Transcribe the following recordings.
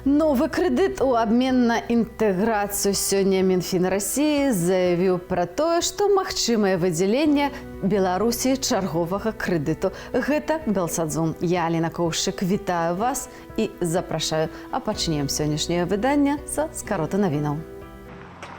Новы крэдыт у абмен на інтэграцыю. Сёння Мінфін Расіі заявіў пра тое, што магчымае выдзяленне Беларусі чарговага крэдыту. Гэта «Белсат Зум». Я, Аліна Коўшык, вітаю вас і запрашаю. А пачнем сённяшняе выданне са скарота навінаў.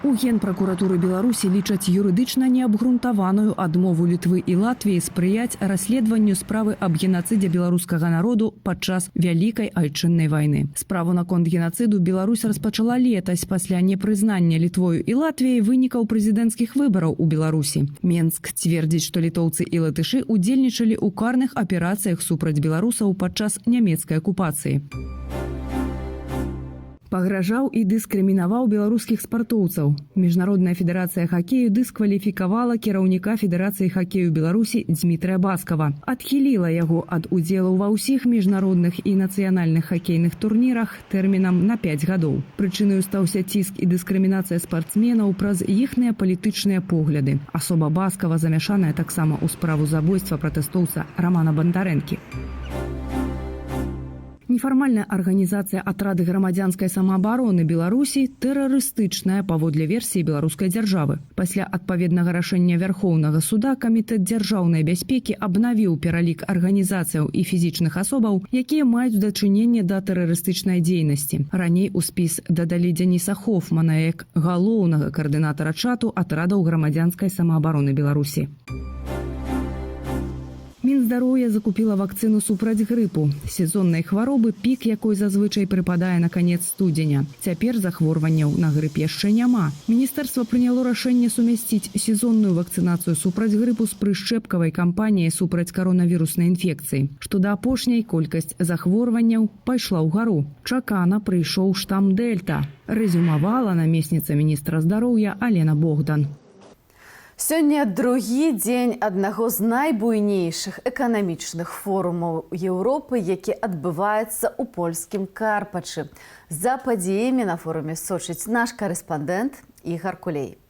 У Генпракуратуры Беларусі лічаць юрыдычна неабгрунтаваную адмову Літвы і Латвіі спрыяць расследаванню справы аб генацыдзе беларускага народу падчас Вялікай Айчыннай вайны. Справу наконт генацыду Беларусь распачала летась пасля непрызнання Літвою і Латвіяй вынікаў прэзідэнцкіх выбараў у Беларусі. Менск цвердзіць, што літоўцы і латышы удзельнічалі ў карных аперацыях супраць беларусаў падчас нямецкай акупацыі. Пагражаў і дыскрымінаваў беларускіх спартоўцаў. Міжнародная федэрацыя хакею дыскваліфікавала кіраўніка Федэрацыі хакею Беларусі Дзмітрыя Баскава. Адхіліла яго ад удзелу ва ўсіх міжнародных і нацыянальных хакейных турнірах тэрмінам на 5 гадоў. Прычынаю стаўся ціск і дыскрымінацыя спартсменаў праз іхныя палітычныя погляды. Асоба Баскава замяшаная таксама ў справу забойства пратэстоўца Рамана Бандарэнкі. Нефармальная арганізацыя «Атрады грамадзянскай самаабароны Беларусі» тэрарыстычная паводле версіі беларускай дзяржавы. Пасля адпаведнага рашэння Вярхоўнага суда Камітэт дзяржаўнай бяспекі абнавіў пералік арганізацыяў і фізічных асобаў, якія маюць дачыненне да тэрарыстычнай дзейнасці. Раней у спіс дадалі Дзяніса Хофмана як галоўнага каардынатара чату атрадаў грамадзянскай самаабароны Беларусі. Мінздароўя закупіла вакцыну супраць грыпу, сезоннай хваробы, пік якой зазвычай прыпадае на канец студзеня. Цяпер захворванняў на грып яшчэ няма. Міністэрства прыняло рашэнне сумясціць сезонную вакцынацыю супраць грыпу з прышчэпкавай кампаніяй супраць каронавіруснай інфекцыі. Што да апошняй, колькасць захворванняў пайшла ўгару. Чакана прыйшоў штам Дэльта, рэзюмавала намесніца міністра здароўя Алена Богдан. Сёння другі дзень аднаго з найбуйнейшых эканамічных форумаў Еўропы, які адбываецца ў польскім Карпачы. За падзеямі на форуме сочыць наш карэспандэнт Ігар Кулей.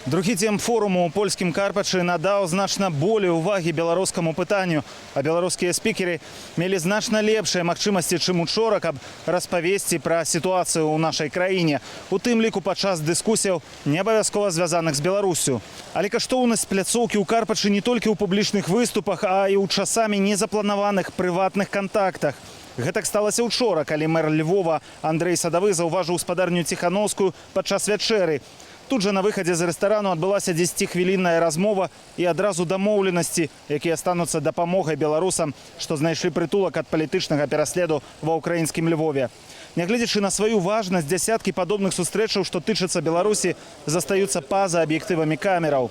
Другі дзень форуму ў польскім Карпачы надаў значна болей увагі беларускаму пытанню, а беларускія спікеры мелі значна лепшыя магчымасці, чым учора, каб распавесці пра сітуацыю ў нашай краіне, у тым ліку падчас дыскусіяў, не абавязкова звязаных з Беларуссю. Але каштоўнасць пляцоўкі ў Карпачы не толькі ў публічных выступах, а і ў часамі незапланаваных прыватных кантактах. Гэтак сталася учора, калі мэр Львова Андрэй Садавы заўважыў спадарню Ціханоўскую падчас вячэры. Тут жа на выхадзе з рэстарану адбылася 10-хвілінная размова і адразу дамоўленасці, якія стануцца дапамогай беларусам, што знайшлі прытулак ад палітычнага пераследу ва ўкраінскім Львове. Нягледзячы на сваю важнасць, дзясяткі падобных сустрэчаў, што тычацца Беларусі, застаюцца па-за аб'ектывамі камераў.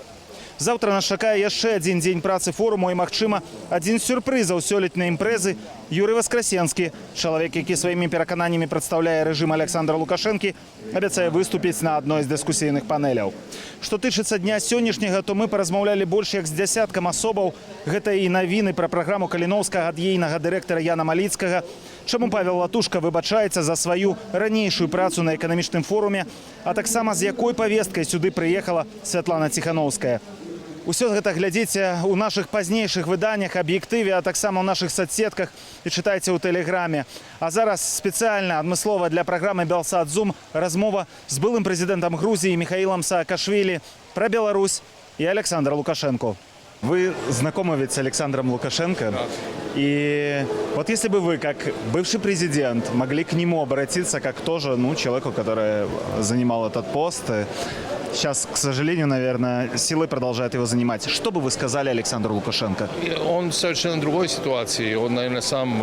Заўтра нас чакае яшчэ адзін дзень працы форуму і, магчыма, адзін з сюрпрызаў сёлетняй імпрэзы: Юрый Васкрасенскі, чалавек, які сваімі перакананнямі прадстаўляе рэжым Аляксандра Лукашэнкі, абяцае выступіць на адной з дыскусійных панеляў. Што тычыцца дня сённяшняга, то мы паразмаўлялі больш як з дзясяткам асобаў. Гэта і навіны пра праграму Каліноўскага ад ейнага дырэктара Яна Маліцкага, чаму Павел Латушка выбачаецца за сваю ранейшую працу на эканамічным форуме, а таксама з якой павесткай сюды прыехала Святлана Ціханоўская. Усё гэта глядзіце ў нашых пазнейшых выданнях, «Аб'ектыве», а таксама ў нашых сацсетках і чытайце ў тэлеграме. А зараз спецыяльна, адмыслова для праграмы «Белсат Зум» размова з былым прэзідэнтам Грузіі Міхаілам Саакашвілі пра Беларусь і Аляксандра Лукашэнку. Вы знакомы ведь с Александром Лукашенко? Да. И вот если бы вы, как бывший президент, могли к нему обратиться, как тоже, ну, человеку, который занимал этот пост, сейчас, к сожалению, наверное, силой продолжает его занимать. Что бы вы сказали Александру Лукашенко? И он в совершенно другой ситуации. Он, наверное, сам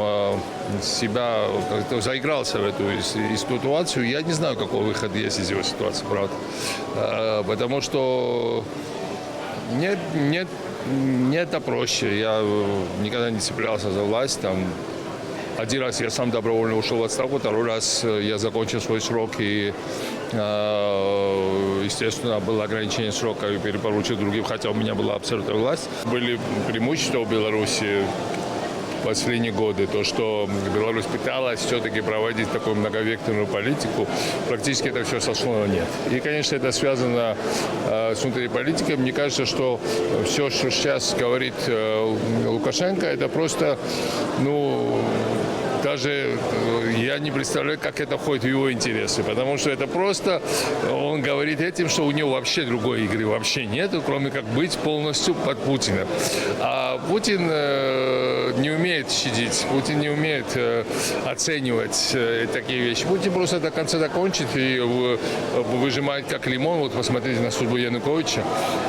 себя как-то заигрался в эту ситуацию. Я не знаю, какой выход есть из его ситуации, правда. Потому что нет, нет, не это проще. Я никогда не цеплялся за власть. Там, один раз я сам добровольно ушел в отставку, второй раз я закончил свой срок и, естественно, было ограничение срока и перепоручил другим, хотя у меня была абсолютная власть. Были преимущества у Беларуси в последние годы, то, что Беларусь пыталась все-таки проводить такую многовекторную политику, практически это все сошло на нет. И, конечно, это связано с внутренней политикой. Мне кажется, что все, что сейчас говорит Лукашенко, это просто, ну, Даже я не представляю, как это входит в его интересы, потому что это просто, он говорит этим, что у него вообще другой игры вообще нету, кроме как быть полностью под Путиным. А Путин не умеет щадить, Путин не умеет оценивать такие вещи. Путин просто до конца докончит и выжимает как лимон. Вот посмотрите на судьбу Януковича,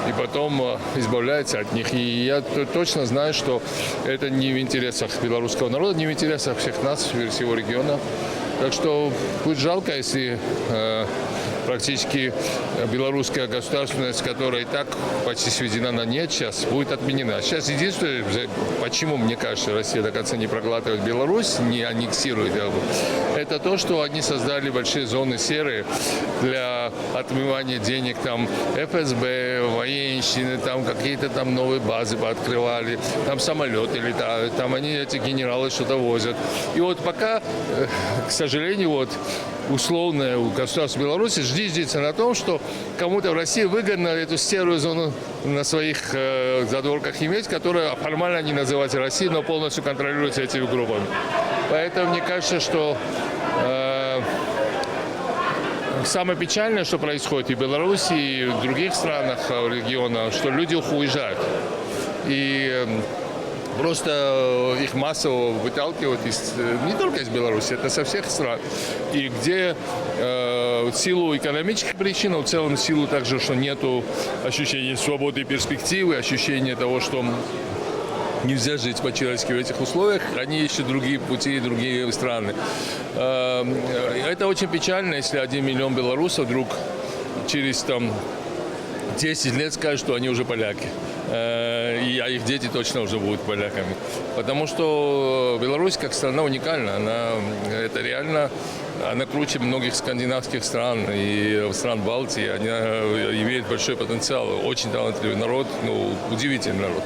и потом избавляется от них. И я точно знаю, что это не в интересах белорусского народа, не в интересах всех нас, всего региона. Так что будет жалко, если практически белорусская государственность, которая и так почти сведена на нет сейчас, будет отменена. Сейчас единственное, почему, мне кажется, Россия до конца не проглатывает Беларусь, не аннексирует, как бы, это то, что они создали большие зоны серые для отмывания денег, там ФСБ, военщины, там какие-то там новые базы пооткрывали, там самолеты летают, там они, эти генералы, что-то возят. И вот пока, к сожалению, вот условное государство Беларуси зиждется на том, что кому-то в России выгодно эту серую зону на своих задворках иметь, которая формально не называется Россией, но полностью контролируется этими группами. Поэтому мне кажется, что самое печальное, что происходит и в Беларуси, и в других странах региона, что люди уезжают. И просто их массово выталкивают не только из Беларуси, это со всех стран. И где в силу экономических причин, но в целом в силу также, что нету ощущения свободы и перспективы, ощущения того, что нельзя жить по-человечески в этих условиях, они ищут другие пути и другие страны. Это очень печально, если 1 миллион белорусов вдруг через там 10 лет скажут, что они уже поляки. А их дети точно уже будут поляками. Потому что Беларусь как страна уникальна. Она, это реально, она круче многих скандинавских стран и стран Балтии. Она имеет большой потенциал. Очень талантливый народ, ну, удивительный народ.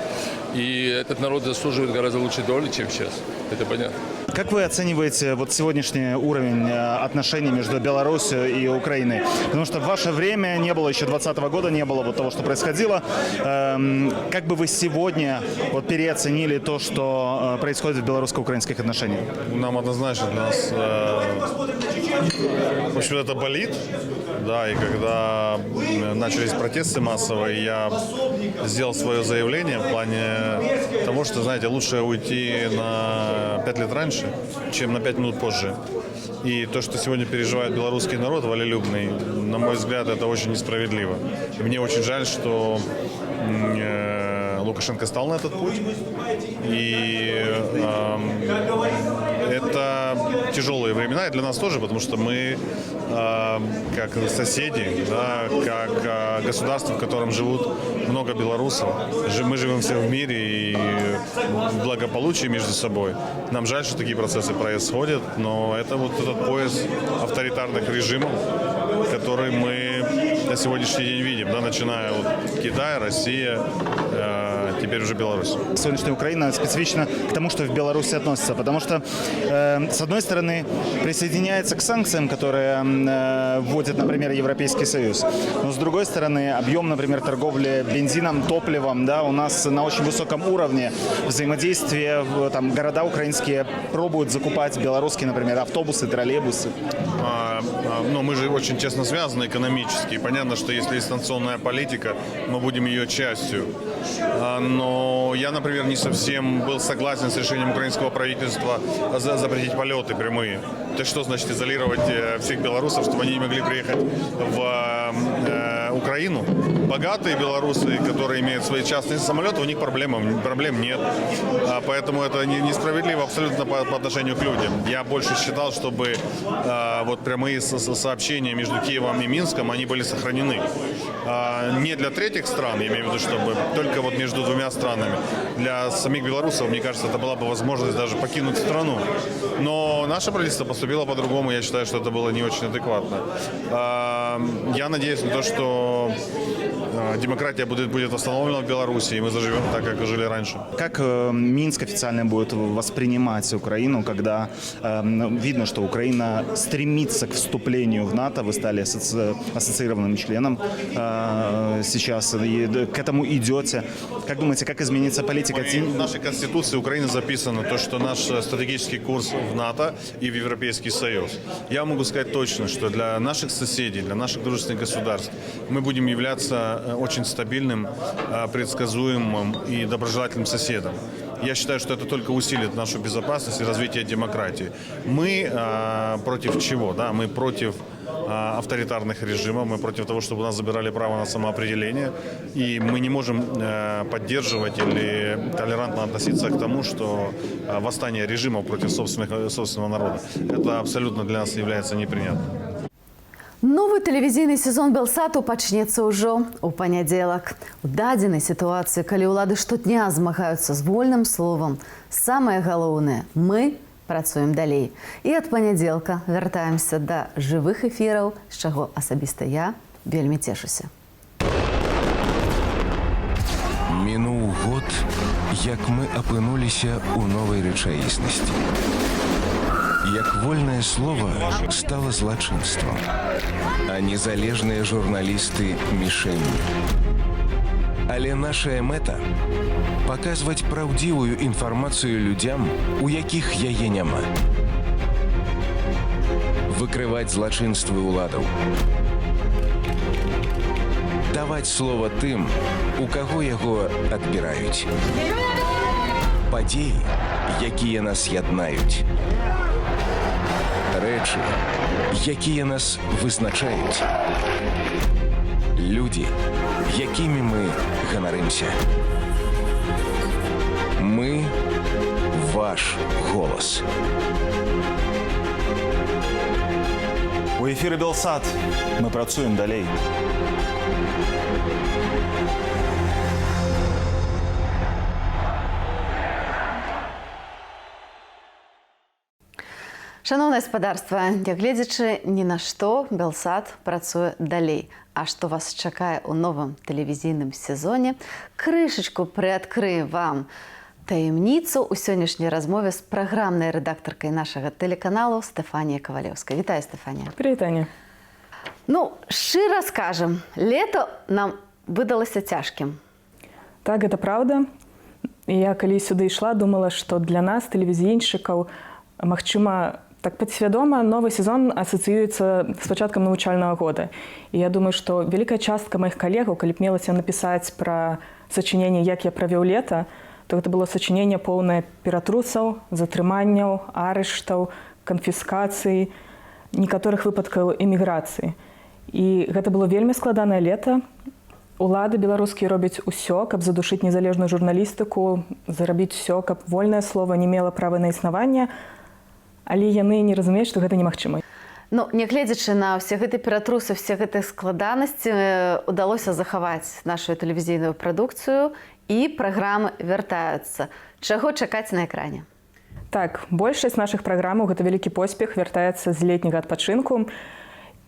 И этот народ заслуживает гораздо лучшей доли, чем сейчас. Это понятно. Как вы оцениваете вот сегодняшний уровень отношений между Беларусью и Украиной? Потому что в ваше время не было еще 2020 года, не было вот того, что происходило. Как бы вы сегодня вот переоценили то, что происходит в белорусско-украинских отношениях? Нам однозначно нас, в общем, это болит, да, и когда начались протесты массовые, я сделал свое заявление в плане того, что, знаете, лучше уйти на 5 лет раньше, чем на 5 минут позже. И то, что сегодня переживает белорусский народ волелюбный, на мой взгляд, это очень несправедливо. И мне очень жаль, что Лукашенко стал на этот путь. И это тяжелые времена и для нас тоже, потому что мы, как соседи, да, как государство, в котором живут много белорусов, мы живем все в мире и в благополучии между собой. Нам жаль, что такие процессы происходят, но это вот этот пояс авторитарных режимов, который мы на сегодняшний день видим, да, начиная от Китая, Россия, теперь уже Беларусь. Сегодняшняя Украина специфична к тому, что в Беларуси относится, потому что, с одной стороны, присоединяется к санкциям, которые вводит, например, Европейский Союз, но с другой стороны, объем, например, торговли бензином, топливом, да, у нас на очень высоком уровне. Взаимодействие, там, города украинские пробуют закупать белорусские, например, автобусы, троллейбусы. Ну, мы же очень тесно связаны экономически. Понятно, что если есть санкционная политика, мы будем ее частью. Но я, например, не совсем был согласен с решением украинского правительства запретить полеты прямые. То есть что значит изолировать всех белорусов, чтобы они не могли приехать в Украину? Богатые белорусы, которые имеют свои частные самолеты, у них проблем нет. Поэтому это несправедливо абсолютно по отношению к людям. Я больше считал, чтобы вот прямые сообщения между Киевом и Минском, они были сохранены. Не для третьих стран, я имею в виду, чтобы только вот между двумя странами. Для самих белорусов, мне кажется, это была бы возможность даже покинуть страну. Но наше правительство поступило по-другому, я считаю, что это было не очень адекватно. Я надеюсь на то, что Демократия будет восстановлена в Беларуси, и мы заживем так, как и жили раньше. Как Минск официально будет воспринимать Украину, когда видно, что Украина стремится к вступлению в НАТО, вы стали ассоциированным членом сейчас, и к этому идете. Как думаете, как изменится политика? В нашей Конституции Украины записано то, что наш стратегический курс в НАТО и в Европейский Союз. Я могу сказать точно, что для наших соседей, для наших дружественных государств мы будем являться очень стабильным, предсказуемым и доброжелательным соседом. Я считаю, что это только усилит нашу безопасность и развитие демократии. Мы против чего? Да? Мы против авторитарных режимов, мы против того, чтобы у нас забирали право на самоопределение, и мы не можем поддерживать или толерантно относиться к тому, что восстание режимов против собственного народа. Это абсолютно для нас является непринятным. Новы тэлевізійны сезон Белсату пачнецца ўжо ў панядзелак. У дадзенай сітуацыі, калі ўлады штодня змагаюцца з вольным словам, самае галоўнае — мы працуем далей. І ад панядзелка вяртаемся да жывых эфіраў, з чаго асабіста я вельмі цешуся. Мінуў год, як мы апынуліся ў новай рэчаіснасці. Як вольнае слово стало злачынствам, а незалежныя журналісты мішэнню. Але нашая мэта — паказваць праўдзівую інфармацыю людзям, у якіх яе няма. Выкрываць злачынствы ўладаў. Даваць слова тым, у каго яго адбіраюць. Падзеі, якія нас яднаюць. Рэчы, якія нас вызначаюць. Людзі, якімі мы ганарымся. Мы — ваш голас. У эфіры Белсат. Мы працуем далей. Шаноўнае спадарства, нягледзячы ні на што, Белсат працуе далей. А што вас чакае ў новым тэлевізійным сезоне, крышачку прыадкрыем вам таямніцу ў сённяшняй размове з праграмнай рэдактаркай нашага тэлеканалу Стэфаніяй Кавалеўскай. Вітаю, Стэфанія. Прывітанне. Ну, шчыра скажам, лета нам выдалася цяжкім. Так, гэта праўда. Я калі сюды ішла, думала, што для нас, тэлевізійшчыкаў, магчыма, так падсвядома новы сезон асацыюецца з пачаткам навучальнага года. І я думаю, што вялікая частка маіх калегаў, калі б мелася напісаць пра сачыненне «Як я правёў лета», то гэта было сачыненне, поўнае ператрусаў, затрыманняў, арыштаў, канфіскацый, некаторых выпадкаў эміграцыі. І гэта было вельмі складанае лета. Улады беларускія робяць усё, каб задушыць незалежную журналістыку, зрабіць усё, каб вольнае слово не мела права на існаванне, але яны не разумеюць, што гэта немагчыма. Ну, нягледзячы на ўсе гэты ператрусы, все гэтыя складанасці, удалося захаваць нашу тэлевізійную прадукцыю, і праграмы вяртаюцца. Чаго чакаць на экране? Так, большасць нашых праграмаў, гэта вялікі поспех, вяртаецца з летняга адпачынку.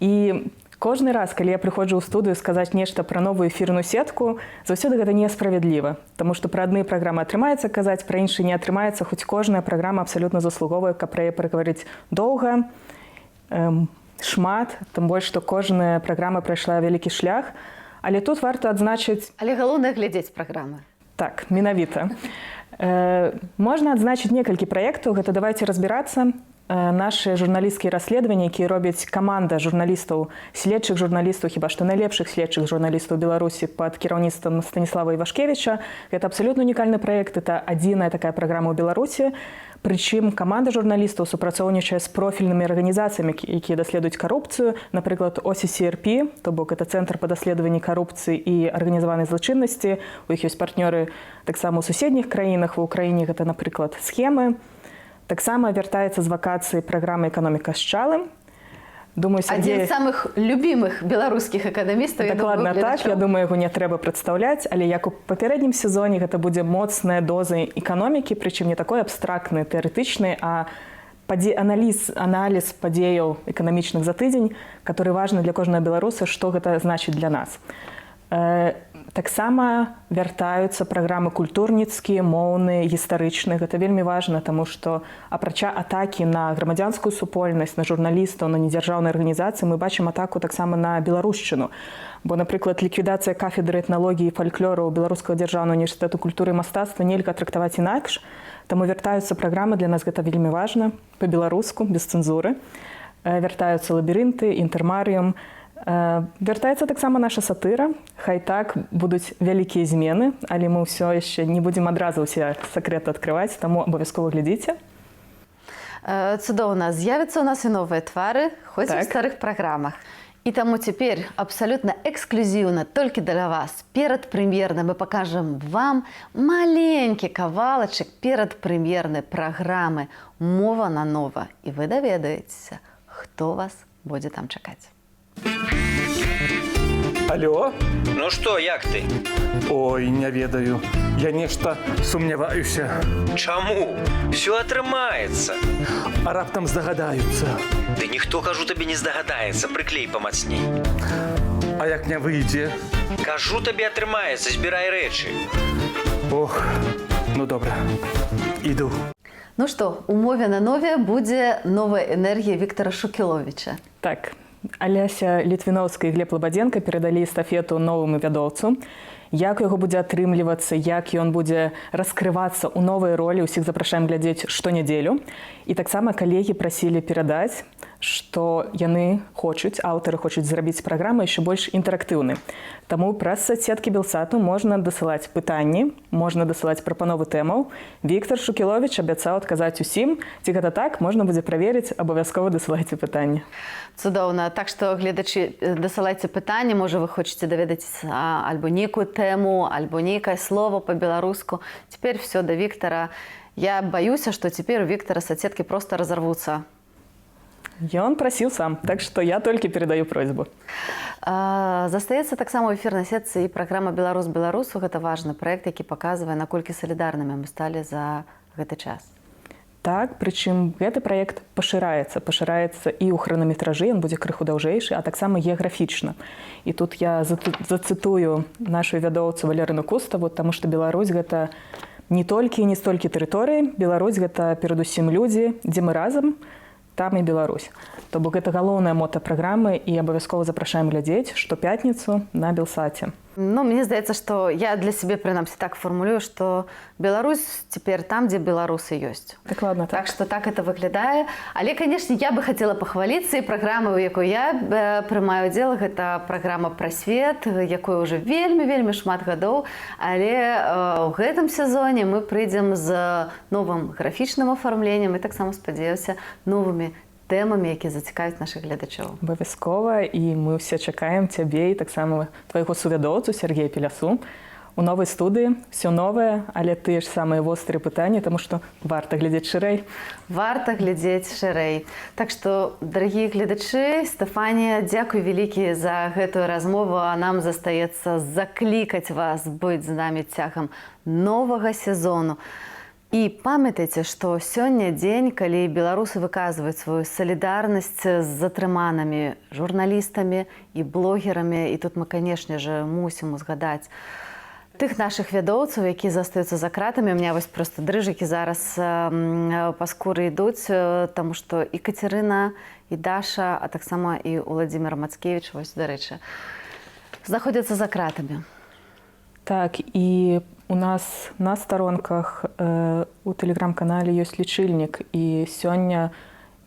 І кожны раз, калі я прыходжу ў студыю сказаць нешта пра новую эфірную сетку, заўсёды гэта несправядліва, таму што пра адны праграмы атрымаецца казаць, пра іншыя не атрымаецца, хоць кожная праграма абсалютна заслугоўвае, каб пра яе прагаварыць доўга, шмат, тым больш, што кожная праграма прайшла вялікі шлях. Але тут варта адзначыць. Але галоўнае — глядзець праграмы. Так, менавіта. Можна адзначыць некалькі праектаў. Гэта «Давайте разбираться», нашы журналісцкія расследаванні, якія робіць каманда журналістаў, следчых журналістаў, хіба што найлепшых следчых журналістаў Беларусі пад кіраўніцтвам Станіслава Івашкевіча. Гэта абсалютна унікальны праект, это адзіная такая праграма ў Беларусі. Прычым каманда журналістаў супрацоўнічае з профільнымі арганізацыямі, якія даследуюць карупцыю, напрыклад, OCCRP, то бок это цэнтр па даследаванні карупцыі і арганізаванай злачыннасці. У іх ёсць партнёры таксама ў суседніх краінах, ва Ўкраіне гэта, напрыклад, Схемы. Таксама вяртаецца з вакацыі праграма «Эканоміка з Чалым». Думаю, Адзін Сергей. з самых любімых беларускіх эканамістаў, я думаю, Дакладна так, гледачоў. я думаю, яго не трэба прадстаўляць, але як у папярэднім сезоне, гэта будзе моцная доза эканомікі, прычым не такой абстрактнай, тэарэтычнай, а аналіз падзеяў эканамічных за тыдзень, который важны для кожнага беларуса, што гэта значыць для нас. Таксама вяртаюцца праграмы культурніцкія, моўныя, гістарычныя. Гэта вельмі важна, таму што, апрача атакі на грамадзянскую супольнасць, на журналістаў, на недзяржаўныя арганізацыі, мы бачым атаку таксама на беларушчыну. Бо, напрыклад, ліквідацыя кафедры этналогіі і фальклору Беларускага дзяржаўнага універсітэту культуры і мастацтва нельга трактаваць інакш. Таму вяртаюцца праграмы, для нас гэта вельмі важна, па-беларуску, без цэнзуры. Вяртаюцца «Лабірынты», «Інтэрмарыум». Вяртаецца таксама наша сатыра. Хай так, будуць вялікія змены, але мы ўсё яшчэ не будзем адразу ўсе сакрэты адкрываць, таму абавязкова глядзіце. Цудоўна, з'явяцца ў нас і новыя твары, хоць і ў старых праграмах. І таму цяпер абсалютна эксклюзіўна толькі для вас перадпрэм'ерна мы пакажам вам маленькі кавалачак перадпрэм'ернай праграмы «Мова нанова», і вы даведаецеся, хто вас будзе там чакаць. Алло? Ну што, як ты? Ой, не ведаю. Я нешта сумняваюся. Чаму? Всё атрымаецца. А раптам здагадаюцца? Ды ніхто, кажу табе, не здагадаецца, прыклей памацней. А як не выйдзе? Кажу табе, атрымаецца, збірай рэчы. Ох, ну добра. Іду. Ну што, у «Мове нанова» будзе новая энергія Віктара Шукеловіча. Так, Аляся Літвіноўская і Глеб Лабадзенка перадалі эстафету новаму вядоўцу. Як у яго будзе атрымлівацца, як ён будзе раскрывацца ў новай ролі, усіх запрашаем глядзець штонядзелю. І таксама калегі прасілі перадаць, што яны хочуць, аўтары хочуць зрабіць праграму яшчэ больш інтэрактыўнай. Таму праз соцсеткі Белсату можна дасылаць пытанні, можна дасылаць прапановы тэмаў. Віктар Шукеловіч абяцаў адказаць усім. Ці гэта так, можна будзе праверыць, абавязкова дасылайце пытанні. Цудоўна. Так што, гледачы, дасылайце пытанні, можа, вы хочаце даведацца альбо нейкую тэму, альбо нейкае слово па-беларуску. Теперь все до Виктора. Я боюся, что теперь у Виктора соцсетки просто разорвутся. Ён прасіў сам, так што я толькі перадаю просьбу. Застаецца таксама ў эфірнай сетцы і праграма «Беларус беларусу». Гэта важны праект, які паказвае, наколькі салідарнымі мы сталі за гэты час. Так, прычым гэты праект пашыраецца, пашыраецца і ў хранаметражы, ён будзе крыху даўжэйшы, а таксама геаграфічна. І тут я зацытую нашу вядоўцу Валерыну Куставу, таму што Беларусь — гэта не толькі і не столькі тэрыторыі, Беларусь — гэта перадусім людзі, дзе мы разам, там і Беларусь. То бок гэта галоўная мота праграмы, і абавязкова запрашаем глядзець штопятніцу на Белсаце. Ну, мне здаецца, што я для сябе прынамсі так фармулюю, што Беларусь цяпер там, дзе беларусы ёсць. Дакладна так. Так што так это выглядае. Але, конечно, я бы хацела пахваліцца і праграмай, у якой я прымаю удзел, гэта праграма «Прасвет», якой уже вельмі, вельмі шмат гадоў. Але ў гэтым сезоне мы прыйдзем з новым графічным афармленнем і таксама, спадзяюся, новымі тэмамі, якія зацікавяць нашых гледачоў. Абавязкова, і мы ўсе чакаем цябе і таксама твайго сувядоўцу Сергея Пелясу у новай студыі. Всё новае, але тыя ж самыя вострыя пытанні, таму што варта глядзець шырэй. Варта глядзець шырэй. Так што, дарагія гледачы, Стэфанія, дзякуй вялікі за гэтую размову, а нам застаецца заклікаць вас быць з намі цягам новага сезону. І памятайце, што сёння дзень, калі беларусы выказваюць сваю салідарнасць з затрыманымі журналістамі і блогерамі. І тут мы, конечно же, мусім узгадаць тых нашых вядоўцаў, якія застаюцца за кратамі. У меня вось просто дрыжыкі зараз па скуры ідуць, таму што і Кацярына, і Даша, а таксама і Уладзімір Мацкевіч, вось, дарэчы, знаходзяцца за кратамі. Так, і у нас на старонках у тэлеграм-канале ёсць лічыльнік, і сёння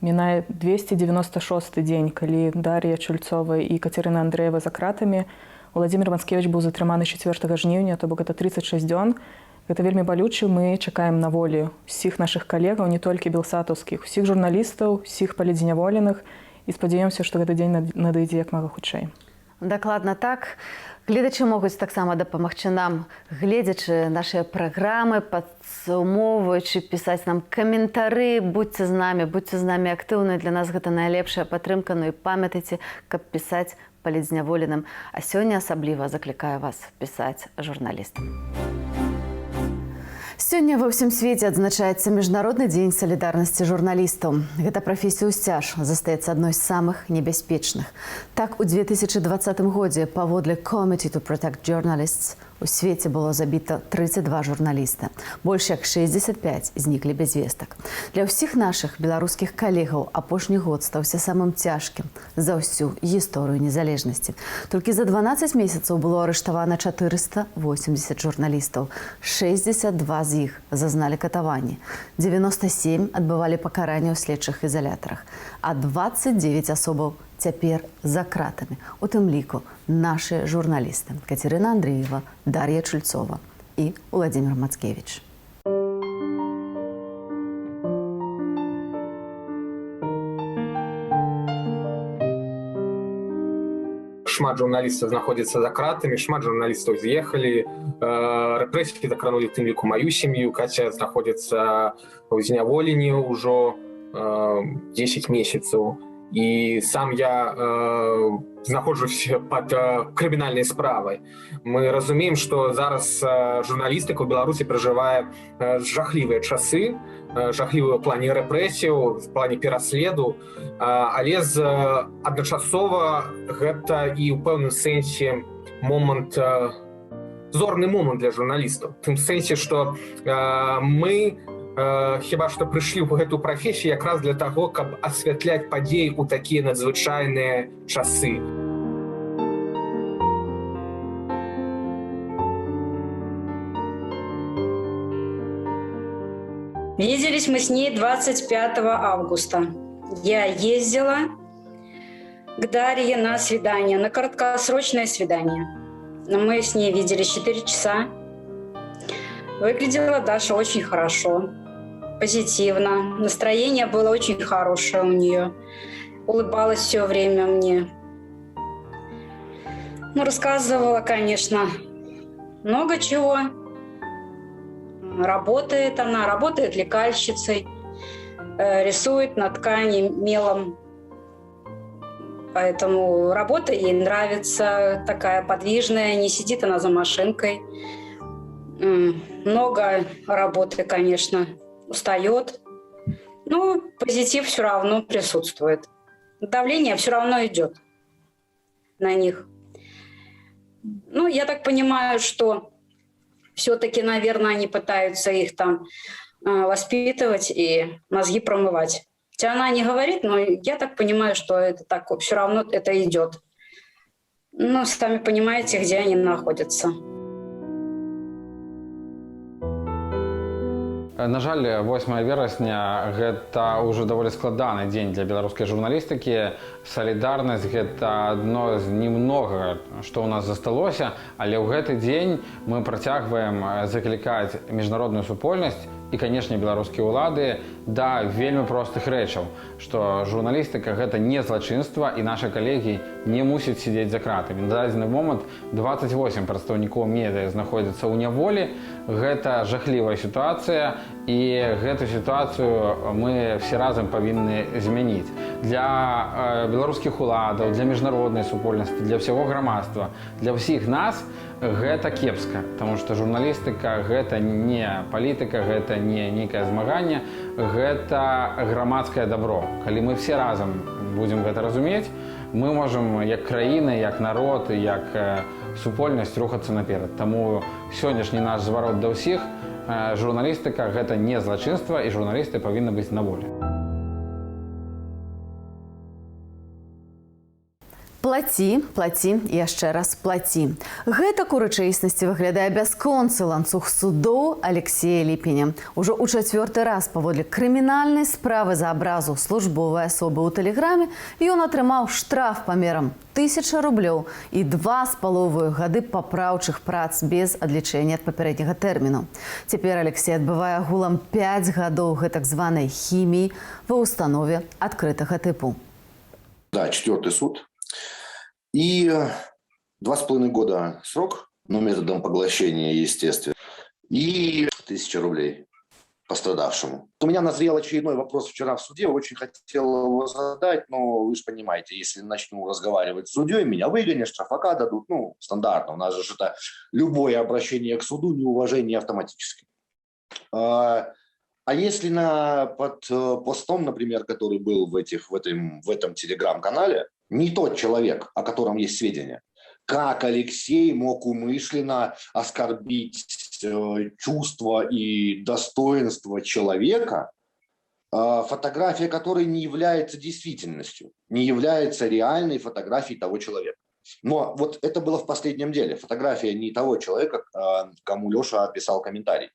мінае 296 дзень, калі Дар'я Чульцова і Кацярына Андрэева за кратамі. Уладзімір Мацкевіч быў затрыманы 4 жніўня, то бок это 36 дзён. Гэта вельмі балюча, мы чакаем на волі ўсіх нашых калегаў, не толькі белсатаўскіх, усіх журналістаў, усіх палітзняволеных, і спадзяёмся, што гэты дзень надыдзе як мага хутчэй. Дакладна так. Гледачы могуць таксама дапамагчы нам, гледзячы нашыя праграмы, падсумоўваючы, пісаць нам каментары, будьце з намі, будьце з намі актыўны, для нас гэта найлепшая падтрымка, ну і памятайце, каб пісаць палітзняволеным. А сёння асабліва заклікаю вас пісаць журналістам. Сёння Сёння ва ўсім свеце адзначаецца Міжнародны дзень салідарнасці журналістаў. Гэта прафесія ўсцяж застаецца адной з самых небяспечных. Так, у 2020 годзе паводле Committee to Protect Journalists у свеце было забіта 32 журналіста. Больш як 65 зніклі без вестак. Для ўсіх нашых беларускіх калегаў апошні год стаўся самым цяжкім за ўсю гісторыю незалежнасці. Толькі за 12 месяцаў было арыштавана 480 журналістаў. 62 з іх зазналі катаванні. 97 адбывалі пакаранне ў следчых ізалятарах, а 29 асобаў цяпер за кратамі. У тым ліку нашы журналісты Кацярына Андреева, Дар'я Чульцова і Уладзімір Мацкевіч. Шмат журналістаў знаходзіцца за кратамі, шмат журналістаў з'ехалі, рэпрэсіі закранулі тым ліку маю сям'ю. Каця знаходзіцца ў зняволенні ўжо 10 месяцаў, і сам я знаходжусь под крымінальнай справай. Мы разумеем, что зараз журналістыка ў Беларусі пражывае жахлівыя часы, жахлівыя ў плане рэпрэсіяў, в плане пераследу, але з адначасова гэта і ў пэўным сэнсе момант, зорны момант для журналістаў, тым сэнсе, что мы хіба што прыйшлі ў гэту прафесію якраз для таго, каб асвятляць падзеі ў такія надзвычайныя часы. Виделись мы с ней 25 августа. Я ездила к Дарье на свидание, на краткосрочное свидание. Но мы с ней виделись 4 часа. Выглядела Даша очень хорошо, позитивно. Настроение было очень хорошее у нее. Улыбалась все время мне. Ну, рассказывала, конечно, много чего. Работает она, работает лекальщицей, рисует на ткани мелом. Поэтому работа ей нравится, такая подвижная, не сидит она за машинкой. Много работы, конечно, устает. Но позитив все равно присутствует. Давление все равно идет на них. Ну, я так понимаю, что все-таки, наверное, они пытаются их там воспитывать и мозги промывать. Хотя она не говорит, но я так понимаю, что это так, все равно это идет. Ну, сами понимаете, где они находятся. На жаль, 8 верасня гэта ўжо даволі складаны дзень для беларускай журналістыкі. Салідарнасць — гэта адно з немнога, што ў нас засталося, але ў гэты дзень мы працягваем заклікаць міжнародную супольнасць і, канешне, беларускія ўлады да вельмі простых рэчаў, што журналістыка — гэта не злачынства і нашы калегі не мусяць сидзець за кратамі. На дадзены момант 28 прадстаўнікоў медыа знаходзяцца ў няволі. Гэта жахлівая сітуацыя, і гэту сітуацыю мы все разам павінны змяніць. Для беларускіх уладаў, для міжнароднай супольнасці, для ўсяго грамадства, для ўсіх нас гэта кепска, потому что журналістыка — гэта не палітыка, гэта не нейкае змаганне, гэта грамадскае добро. Калі мы все разам будзем гэта разумець, мы можам як краіна, як народ, як супольнасць рухацца наперад. Таму сённяшні наш зварот да ўсіх: журналістыка — гэта не злачынства, і журналісты павінны быць на волі. Плаці, плаці і яшчэ раз плаці. Гэтак у рэчаіснасці выглядае бясконцы ланцуг судоў Алексея Ліпеня. Ужо ў чацвёрты раз паводле крымінальнай справы за абразу службовай асобы ў тэлеграме ён атрымаў штраф памерам 1000 рублёў і 2,5 гады папраўчых прац без адлічэння ад папярэдняга тэрміну. Цяпер Алексей адбывае агулам 5 гадоў гэтак званай хіміі ва ўстанове адкрытага тыпу. Да, четвертый суд. И 2,5 года срок, но методом поглощения, естественно, и 1000 рублей пострадавшему. У меня назрел очередной вопрос вчера в суде, очень хотел его задать, но вы же понимаете, если начну разговаривать с судьей, меня выгонят, штрафака дадут, ну, стандартно, у нас же это любое обращение к суду, неуважение автоматически. А если под постом, например, который был в этом телеграм-канале, не тот человек, о котором есть сведения, как Алексей мог умышленно оскорбить чувства и достоинство человека, фотография которой не является действительностью, не является реальной фотографией того человека. Но вот это было в последнем деле. Фотография не того человека, кому Леша описал комментарий.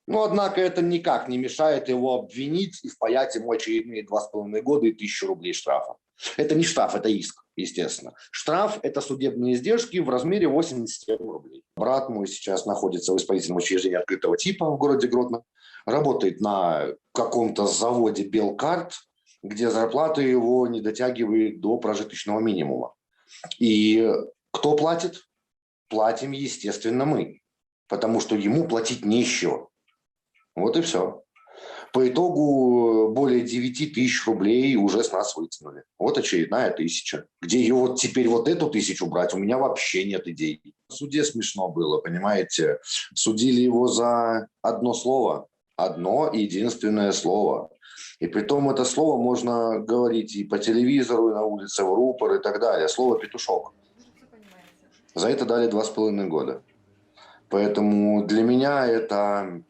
Но, однако, это никак не мешает его обвинить и впаять ему очередные 2,5 года и 1000 рублей штрафа. Это не штраф, это иск, естественно. Штраф – это судебные издержки в размере 87 рублей. Брат мой сейчас находится в исправительном учреждении открытого типа в городе Гродно. Работает на каком-то заводе «Белкарт», где зарплата его не дотягивает до прожиточного минимума. И кто платит? Платим, естественно, мы. Потому что ему платить не из чего. Вот и все. По итогу более 9 тысяч рублей уже с нас вытянули. Вот очередная тысяча. Где ее вот теперь, вот эту тысячу брать, у меня вообще нет идей. В суде смешно было, понимаете. Судили его за одно слово. Одно единственное слово. И притом это слово можно говорить и по телевизору, и на улице, в рупор и так далее. Слово «петушок». За это дали 2,5 года. Поэтому для меня это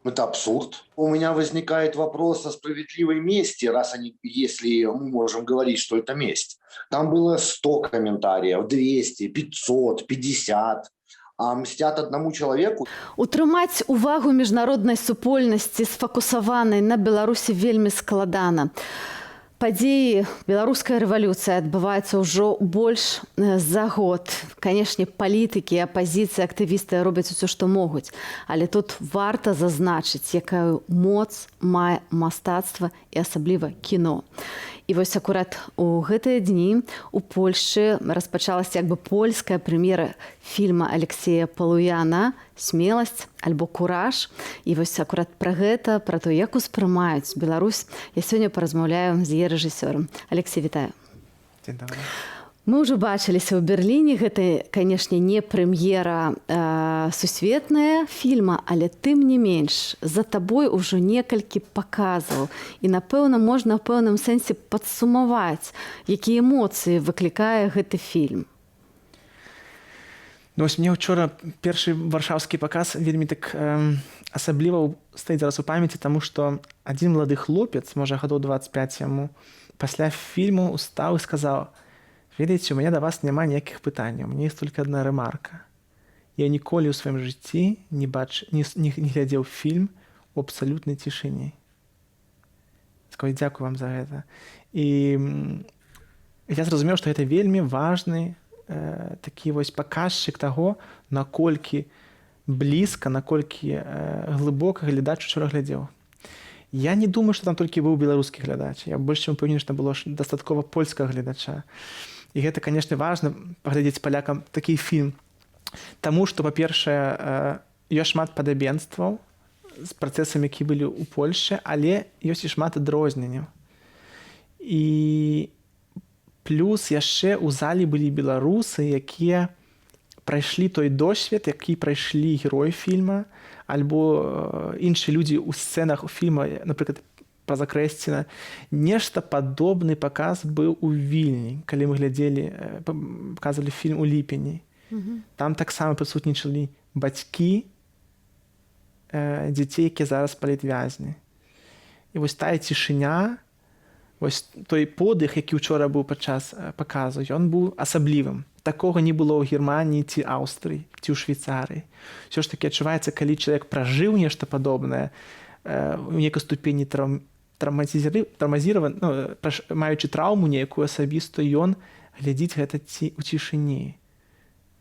абсурд. У меня возникает вопрос о справедливой мести, раз они, если мы можем говорить, что это месть. Там было 100 комментариев, 200, 500, 50. А мстят одному человеку. Утрымаць увагу міжнароднай супольнасці, сфакусаванай на Беларусі, вельмі складана. Падзеі беларуская рэвалюцыя адбываецца ўжо больш за год. Канешне, палітыкі, апазіцыя, актывісты робяць усё, што могуць. Але тут варта зазначыць, якую моц мае мастацтва і асабліва кіно. І вось акурат у гэтыя дні у Польшчы распачалася як бы польская прэм'ера фільма Алексея Палуяна «Смеласць» альбо «Кураж». І вось акурат пра гэта, пра то, як успрымаюць Беларусь, я сёння паразмаўляю з яе рэжысёрам. Алексей, вітаю. Дзень добры. Мы ўжо бачыліся ў Берліне. Гэта, канешне, не прэм'ера сусветная фільма, але тым не менш за табой ужо некалькі паказаў. І, напэўна, можна ў пэўным сэнсе падсумаваць, якія эмоцыі выклікае гэты фільм. Ну, вось мне учора першы варшаўскі паказ вельмі так асабліва стаіць зараз у памяці, таму што адзін малады хлопец, можа, гадоў 25 яму, пасля фільму устаў і сказаў: «Ведаеце, у мяне да вас няма ніякіх пытанняў, у мяне есть только одна ремарка. Я ніколі ў сваім жыцці не бач не глядзеў фільм у абсалютнай цішыні». Сказаў: «Дзякую вам за гэта». І я зразумеў, што гэта вельмі важны такі вось паказчык таго, наколькі блізка, наколькі глыбока глядач учора глядзеў. Я не думаю, што там толькі быў беларускі глядач. Я больш чым упэўнены, што было дастаткова польскага гледача. І гэта, канешне, важна паглядзець палякам такі фільм. Таму што, па-першае, ёсць шмат падабенстваў з працэсамі, які былі ў Польшчы, але ёсць і шмат адрозненняў. І плюс яшчэ ў залі былі беларусы, якія прайшлі той досвед, які прайшлі героі фільма альбо іншыя людзі ў сцэнах у фільма, напрыклад, пра Закрэсціна. Нешта падобны паказ быў у Вільні, калі мы глядзелі, паказвалі фільм у ліпені. Там таксама прысутнічалі бацькі дзяцей, якія зараз палітвязні. І вось тая цішыня, вось той подых, які учора быў падчас паказу, ён быў асаблівым. Такога не было ў Германіі ці Аўстрыі ці ў Швейцарыі. Усё ж такі адчуваецца, калі чалавек пражыў нешта падобнае у нейкай ступені травмазіраван, ну, маючы траўму нейкую асабістую, ён глядзіць гэта ці ў цішыні.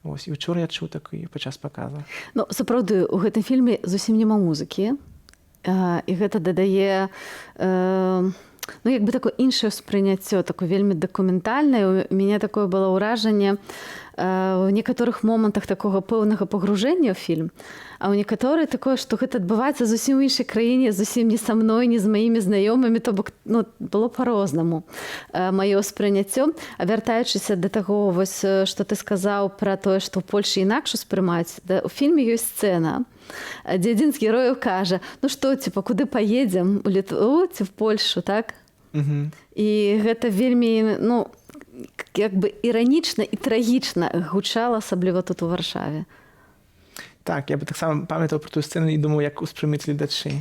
Ось, і учора я чуў такі падчас паказу. Ну, сапраўды, у гэтым фільме зусім няма музыкі. І гэта дадае ну, як бы такое іншае ўспрыняццё, такое вельмі дакументальнае. У мяне такое было ўражанне, У некаторых момантах такога пэўнага пагружэння ў фільм, а ў некаторы такое, што гэта адбываецца зусім у іншай краіне, зусім не са мной, не з маімі знаёмымі, то бок, ну, было по-рознаму маё ўспрыняццё. А вяртаючыся да таго вось, што ты сказаў пра тое, што ў Польшы інакш успрымаюць, да, у фільме ёсць сцэна, дзе адзін з герояў кажа: «Ну што, типа, куды паедзем, у Літву ці в Польшу?» Так? І гэта вельмі, ну, як бы іранічна і трагічна гучала, асабліва тут, у Варшаве. Так, я бы таксама памятаў про тую сцэну і думаў, як успрымуць гледачы.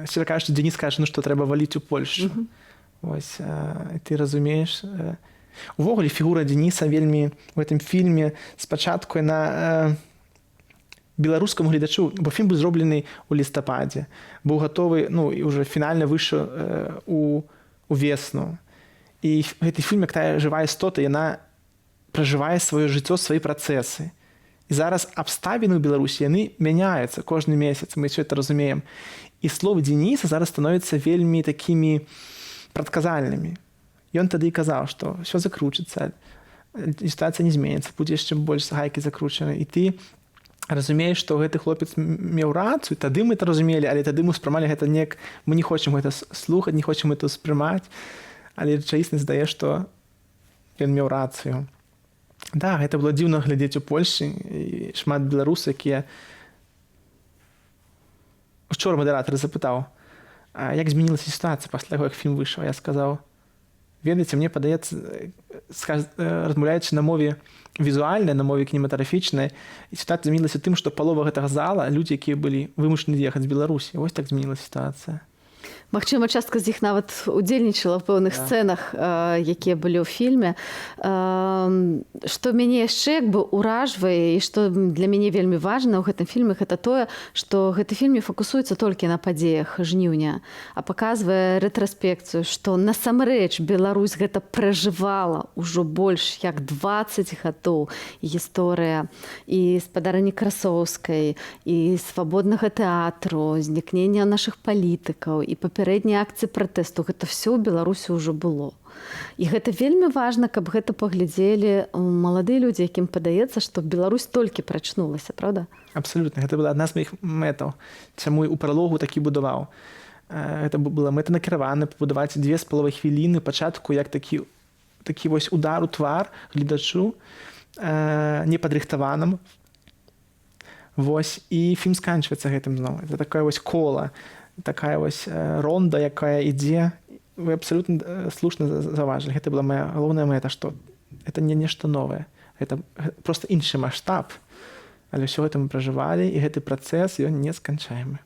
Шчыра кажучы, Дзяніс кажа: «Ну што, трэба валіць у Польшу». Вось, і ты разумееш. Увогуле фігура Дзяніса вельмі в гэтым фільме спачатку яна беларускаму гледачу, бо фільм быў зроблены ў лістападзе, быў гатовы, ну і уже фінальна выйшаў у весну. І гэты фільм, як тая жывая істота, яна пражывае сваё жыццё, свае працэсы. І зараз абставіны ў Беларусі, яны мяняюцца кожны месяц, мы все это разумеем. І словы Дзяніса зараз становяцца вельмі такімі прадказальнымі. Ён тады і казаў, што все закручыцца, сітуацыя не зменіцца, будзе яшчэ больш гайкі закручаны. І ты разумееш, што гэты хлопец меў рацыю, тады мы это разумелі, але тады мы ўспрымалі гэта неяк, мы не хочам гэта слухаць, не хочам это ўспрымаць, але рэчаіснасць дае, што ён меў рацыю. Да, гэта было дзіўна глядзець у Польшы, і шмат беларусаў, якія, учора мадэратар запытаў: «А як змянілася сітуацыя пасля таго, як фільм выйшаў?» Я сказаў: «Ведаеце, мне падаецца, размаўляючы на мове візуальнай, на мове кінематаграфічнай, сітуацыя змянілася тым, што палова гэтага зала — людзі, якія былі вымушаны ехаць з Беларусі. Вось так змянілася сітуацыя». Магчыма, частка з іх нават удзельнічала ў пэўных сцэнах, якія былі ў фільме. Што мяне яшчэ як бы ўражвае і што для мяне вельмі важна ў гэтым фільме, гэта тое, што гэты фільм не факусуецца толькі на падзеях жніўня, а паказвае рэтраспекцыю, што насамрэч Беларусь гэта пражывала ўжо больш як 20 гадоў. Гісторыя і спадарыні Красоўскай, і свабоднага тэатру, знікнення нашых палітыкаў і папярэднія акцыі пратэсту, гэта все ў Беларусі ўжо было. І гэта вельмі важна, каб гэта паглядзелі маладыя людзі, якім падаецца, што Беларусь толькі прачнулася, правда? Абсалютна, гэта была адна з маіх мэтаў, чаму у пралогу такі будаваў. Гэта была мэта накіравана пабудаваць 2,5 хвіліны пачатку як такі вось удар у твар гледачу, непадрыхтаванаму. Вось, і фільм сканчваецца гэтым зноў. Это такое вось кола, такая вось ронда, якая ідзе. Вы абсалютна слушна заўважылі. Гэта была моя галоўная мэта, што это не нешта новае. Гэта просто іншы маштаб. Але ўсё гэта мы пражывалі, і гэты працэс, ён несканчаемы.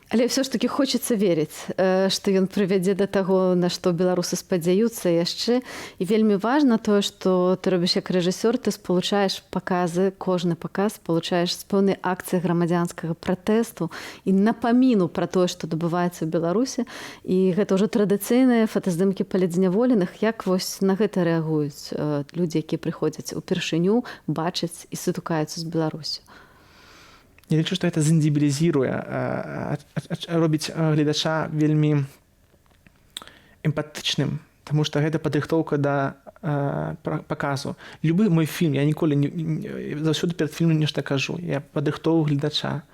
Але ўсё ж таки хочацца верыць, што ён прывядзе да таго, на што беларусы спадзяюцца яшчэ. І вельмі важна тое, што ты робіш як рэжысёр: ты спалучаеш паказы, кожны паказ спалучаеш з пэўнай акцыі грамадзянскага пратэсту і напаміну пра тое, што адбываецца ў Беларусі. І гэта ўжо традыцыйныя фотаздымкі палітзняволеных. Як вось на гэта рэагуюць людзі, якія прыходзяць упершыню, бачаць і сутыкаюцца з Беларусю? Я лічу, што гэта сенсібілізіруе, робіць гледача вельмі эмпатычным, таму што гэта падрыхтоўка да паказу. Любы мой фільм, я ніколі не, заўсёды перад фільмам нешта кажу, я падрыхтоўваю гледача.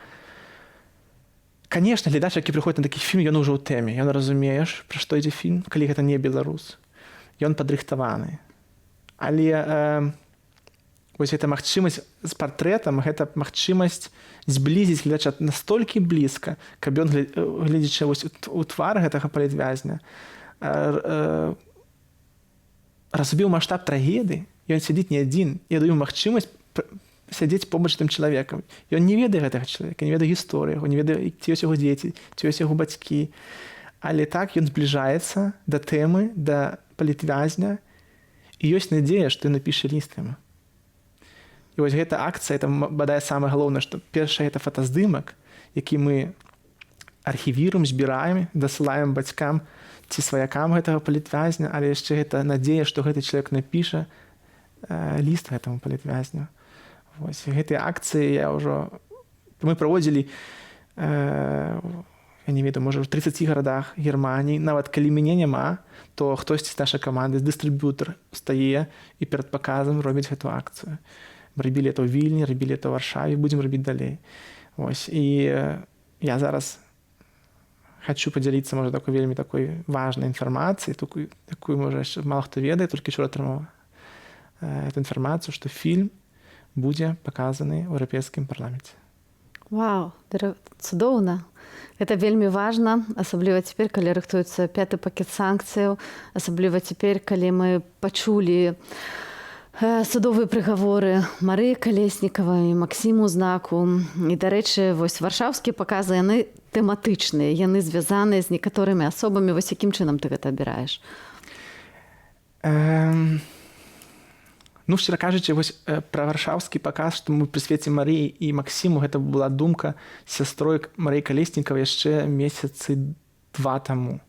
Конечно, глядач, які прыходзіць на такі фільм, ён ужо ў тэме, ён разумееш, пра што ідзе фільм, калі гэта не беларус. Ён падрыхтаваны. Але вось гэта магчымасць з партрэтам, гэта магчымасць зблізіць гледача настолькі блізка, каб ён, гледзячы вось у твар гэтага палітвязня, разумеў маштаб трагедыі. Ён сядзіць не адзін. Я даю магчымасць сядзець побач тым чалавекам. Ён не ведае гэтага чалавека, не ведае гісторыю яго, не ведае, ці ёсць яго дзеці, ці ёсць яго бацькі. Але так ён збліжаецца да тэмы, да палітвязня, і ёсць надзея, што ён напіша ліст яму. І вось гэта акцыя, это, бадай, самае галоўнае, што першае — это фотаздымак, які мы архівіруем, збіраем, дасылаем бацькам ці сваякам гэтага палітвязня, але яшчэ гэта надзея, што гэты чалавек напіша ліст гэтаму палітвязню. Вось гэтыя акцыі я ўжо, мы праводзілі Я не ведаю, можа, ў 30 гарадах Германіі. Нават калі мяне няма, то хтосьці з нашай каманды, дыстрыб'ютар, стае і перад паказам робіць гэту акцыю. Мы рабілі это ў Вільні, рабілі это ў Варшаве, будзем рабіць далей. Вось. І я зараз хочу падзяліцца, можа, такой вельмі такой важнай інфармацыяй, такую, можа, яшчэ мала хто ведае, толькі учора атрымаў эту інфармацыю, што фільм будзе паказаны ў Еўрапейскім парламенце. Вау, цудоўна. Гэта вельмі важна, асабліва цяпер, калі рыхтуецца пяты пакет санкцыяў, асабліва цяпер, калі мы пачулі судовыя прыгаворы Марыі Калеснікавай, Максіму Знаку. І, дарэчы, вось варшаўскія паказы, яны тэматычныя, яны звязаныя з некаторымі асобамі. Вось якім чынам ты гэта абіраеш? Ну, шчыра кажучы, вось пра варшаўскі паказ, што мы прысвецім Марыі і Максіму, гэта была думка з сястрой Марыі Калеснікавай яшчэ месяцы два таму.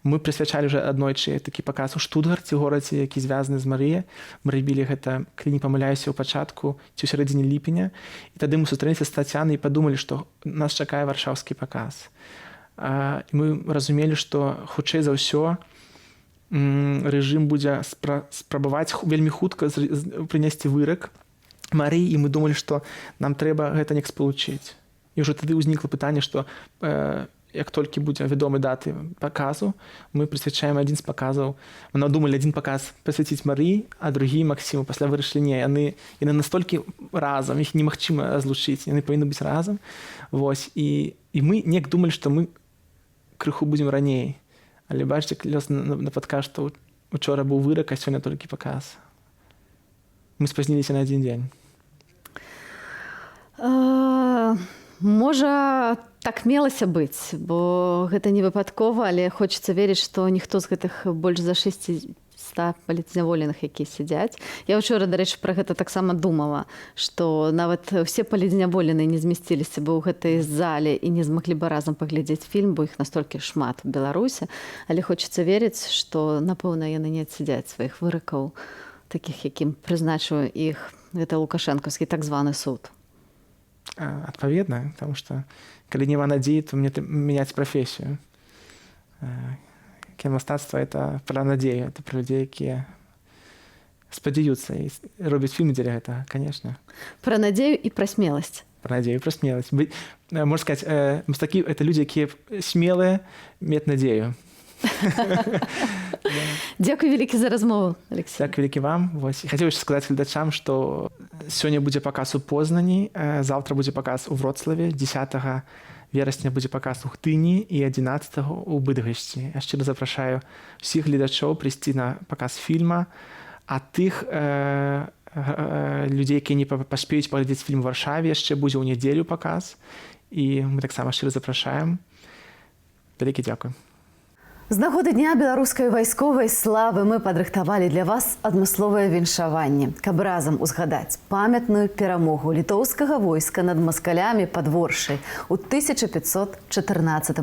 Мы прысвячалі уже аднойчы такі паказ у Штутгарце, горадзе, які звязаны з Марыяй. Мы рабілі гэта, калі не памыляюся, ў пачатку ці ў сярэдзіне ліпеня. І тады мы сустрэліся з Тацянай і падумалі, што нас чакае варшаўскі паказ. І мы разумелі, што хутчэй за ўсё рэжым будзе спрабаваць вельмі хутка прынесці вырак Марыі, і мы думалі, што нам трэба гэта неяк спалучыць. І ўжо тады ўзнікла пытанне, што як толькі будзе вядомы даты паказу, мы прысвячаем адзін з паказаў. Мы надумалі адзін паказ прысвяціць Марыі, а другі Максіму. Пасля вырашылі: не, яны настолькі разам, іх немагчыма разлучыць, яны павінны быць разам. Вось, і мы неяк думалі, што мы крыху будзем раней. Але бачыце, лёс напаткаў, што учора быў вырак, а сёння толькі паказ. Мы спазніліся на адзін дзень. Можа, так мелася быць, бо гэта не выпадкова, але хочацца верыць, што ніхто з гэтых больш за 600 палітзняволеных, якія сядзяць. Я учора, дарэчы, пра гэта таксама думала, што нават усе палітзняволеныя не змясціліся бы ў гэтай зале і не змаглі бы разам паглядзець фільм, бо іх настолькі шмат у Беларусі. Але хочацца верыць, што, напэўна, яны не адсядзяць сваіх выракаў, такіх, якім прызначыў іх гэта лукашэнкаўскі так званы суд. Адпаведна, потому что калі няма надзеі, то мне мяняць прафесію. Кінамастацтва — это пра надзею, это пра людзей, якія спадзяюцца і робяць фільмы дзеля гэтага, конечно. Пра надзею і пра смеласць. Пра надзею, пра смеласць. Можна сказаць, мастакі — это людзі, якія смелыя мець надзею. Дзякуй вялікі за размову, Алексей. Дзякуй вялікі вам. Вось. Хацеў яшчэ сказаць гледачам, што сёння будзе паказ у Познані, заўтра будзе паказ у Вроцлаве, 10 верасня будзе паказ у Гдыні і 11 у Быдгашчы. Я шчыра запрашаю ўсіх гледачоў прыйсці на паказ фільма, а тых людзей, якія не паспеюць паглядзець фільм у Варшаве, яшчэ будзе ў нядзелю паказ. І мы таксама шчыра запрашаем. Вялікі дзякуй. З нагоды Дня беларускай вайсковай славы мы падрыхтавалі для вас адмысловае віншаванне, каб разам узгадаць памятную перамогу літоўскага войска над маскалямі пад Воршай у 1514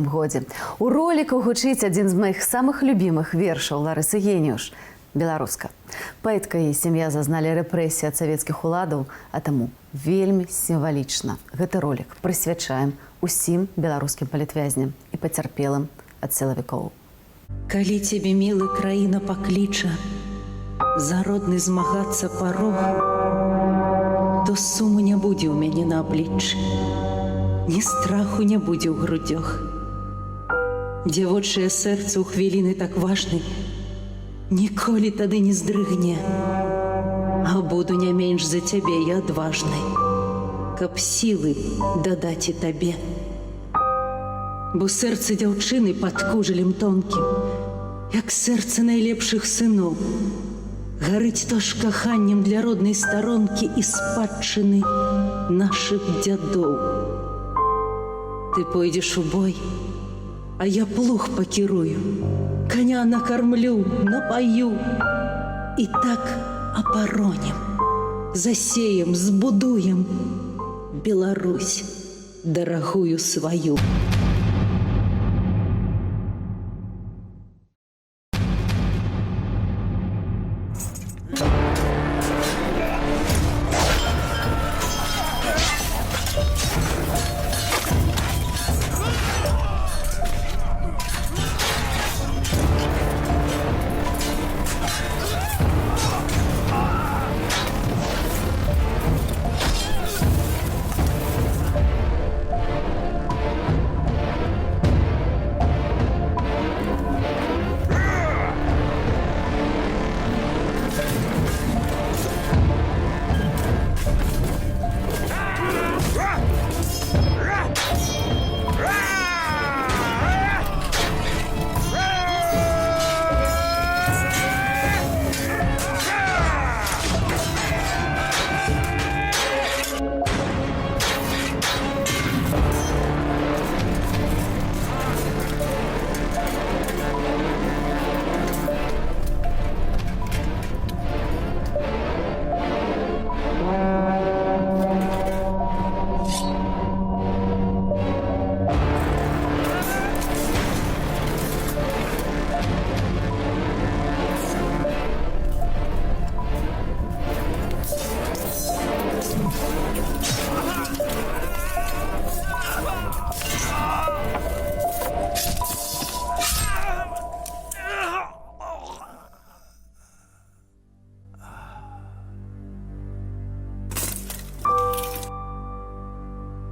годзе. У роліку гучыць адзін з маіх самых любімых вершаў Ларысы Геніюш «Беларуска». Паэтка і сям'я зазналі рэпрэсіі ад савецкіх уладаў, а таму вельмі сімвалічна гэты ролік прысвячаем усім беларускім палітвязням і пацярпелым ад сілавікоў. Калі цябе, мілы, краіна пакліча за родны змагацца парог, то суму не будзе ў мяне на абліччы, ні страху не будзе ў грудзях. Дзявочае сэрца ў хвіліны так важнай ніколі тады не здрыгне, а буду не менш за цябе я адважнай, каб сілы дадаць і табе. Бо сэрца дзяўчыны пад кужалем тонкім, як сэрца найлепшых сыноў, гарыць то ж каханнем для роднай старонкі і спадчыны нашых дзядоў. Ты пойдзеш у бой, а я плуг пакірую, каня накармлю, напаю, і так абаронім, засеем, збудуем Беларусь дарагую сваю.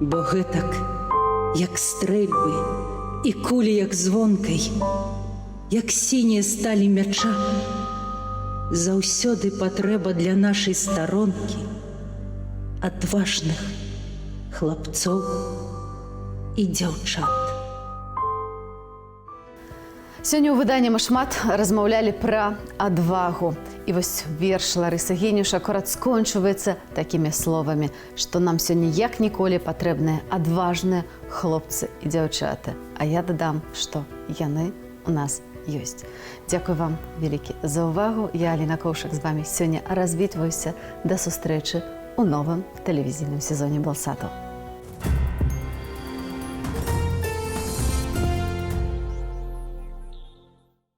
Бо гэтак, як стрэльбы і кулі, як звонкай, як сінія сталі мяча, заўсёды патрэба для нашай старонкі адважных хлапцоў і дзяўчат. Сёння ў выданні мы шмат размаўлялі пра адвагу. І вось верш Ларысы Геніюш акурат скончваецца такімі словамі, што нам сёння як ніколі патрэбныя адважныя хлопцы і дзяўчаты. А я дадам, што яны у нас ёсць. Дзякуй вам вялікі за ўвагу. Я, Аліна Коўшык, з вами сёння развітваюся, да сустрэчы у новым тэлевізійным сезоне Белсату.